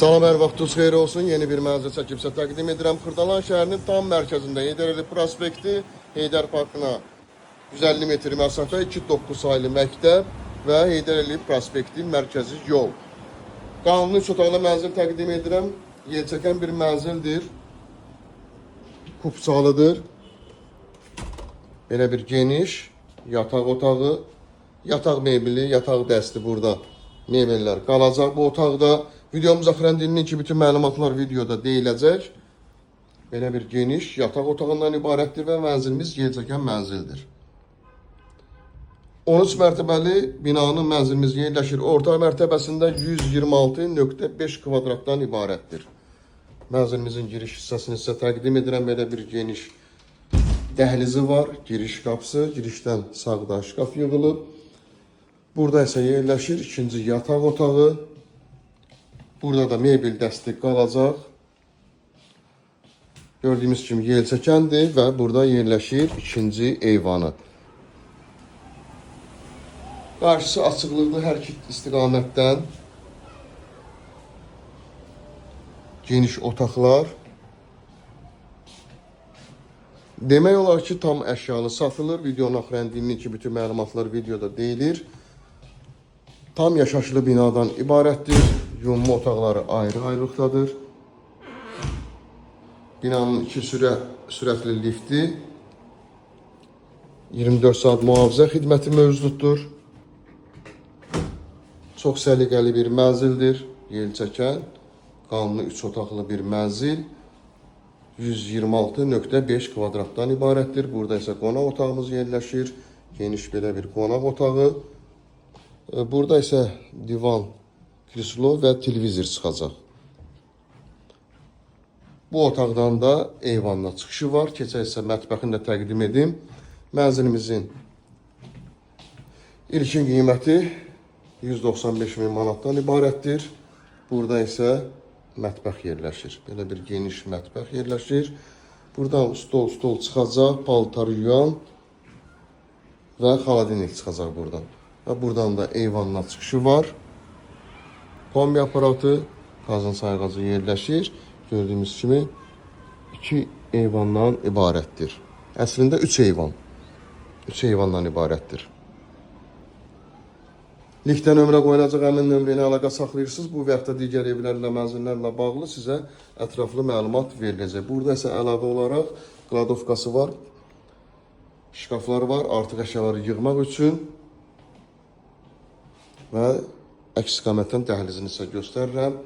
Salam, hər vaxtınız xeyir olsun. Yeni bir mənzil çəkib sizə təqdim edirəm. Xırdalan şəhərinin tam mərkəzində Heydər Əliyev prospekti, Heydər Parkına 150 metr məsafə, 2.9 saylı məktəb və Heydər Əliyev prospekti mərkəzi yol. Qanuni 3 otaqlı mənzil təqdim edirəm. Yelçəkən bir mənzildir. Kupçalıdır. Belə bir geniş yataq otağı, yataq mebeli, yataq dəsti burada mebellər qalacaq bu otaqda. Videomuz axıran dinləyin ki, bütün məlumatlar videoda deyiləcək. Belə bir geniş yataq otağından ibarətdir və mənzilimiz yelçəkən mənzildir. 13 mərtəbəli binanın mənzilimiz yerləşir. Orta mərtəbəsində 126.5 kvadratdan ibarətdir. Mənzilimizin giriş hissəsini sizə təqdim edirəm. Belə bir geniş dəhlizi var, giriş qapısı, girişdən sağda şkaf yığılıb. Burada isə yerləşir ikinci yataq otağı. Burada da mebel dəsti qalacaq. Gördüyümüz kimi yelçəkəndir və burada yerləşir ikinci eyvanı. Qarşısı açıqlıqlı hər iki istiqamətdən geniş otaqlar. Demək olar ki, tam əşyalı satılır. Videonun axırına dinləyin ki, bütün məlumatlar videoda deyilir. Tam yaşayışlı binadan ibarətdir. Yunma otaqları ayrı-ayrılıqdadır. Binanın iki sürətli lifti, 24 saat mühafizə xidməti mövcuddur. Çox səliqəli bir mənzildir. Yelçəkən, qanuni 3 otaqlı bir mənzil. 126.5 kvadratdan ibarətdir. Burada isə qonaq otağımız yerləşir. Geniş belə bir qonaq otağı. Burada isə divan, kreslo və televizor çıxacaq. Bu otaqdan da eyvanına çıxışı var. Keçək isə mətbəxini də təqdim edim. Mənzilimizin ilkin qiyməti 195 min manatdan ibarətdir. Burada isə mətbəx yerləşir. Belə bir geniş mətbəx yerləşir. Buradan stol çıxacaq, paltar yuyan və xaladenik çıxacaq buradan. Və buradan da eyvanına çıxışı var. Kombi aparatı, qazın sayğacı yerləşir. Gördüyünüz kimi iki eyvandan ibarətdir. Əslində 3 eyvan. 3 eyvandan ibarətdir. Linkdə nömrə qoyulacaq, həmin nömrə ilə əlaqə saxlayırsınız. Bu və yaxud da digər evlərlə, mənzillərlə bağlı sizə ətraflı məlumat veriləcək. Burada isə əlavə olaraq qladovkası var, şkaflar var, artıq əşyaları yığmaq üçün və əks istiqamətdən dəhlizini sizə göstərirəm.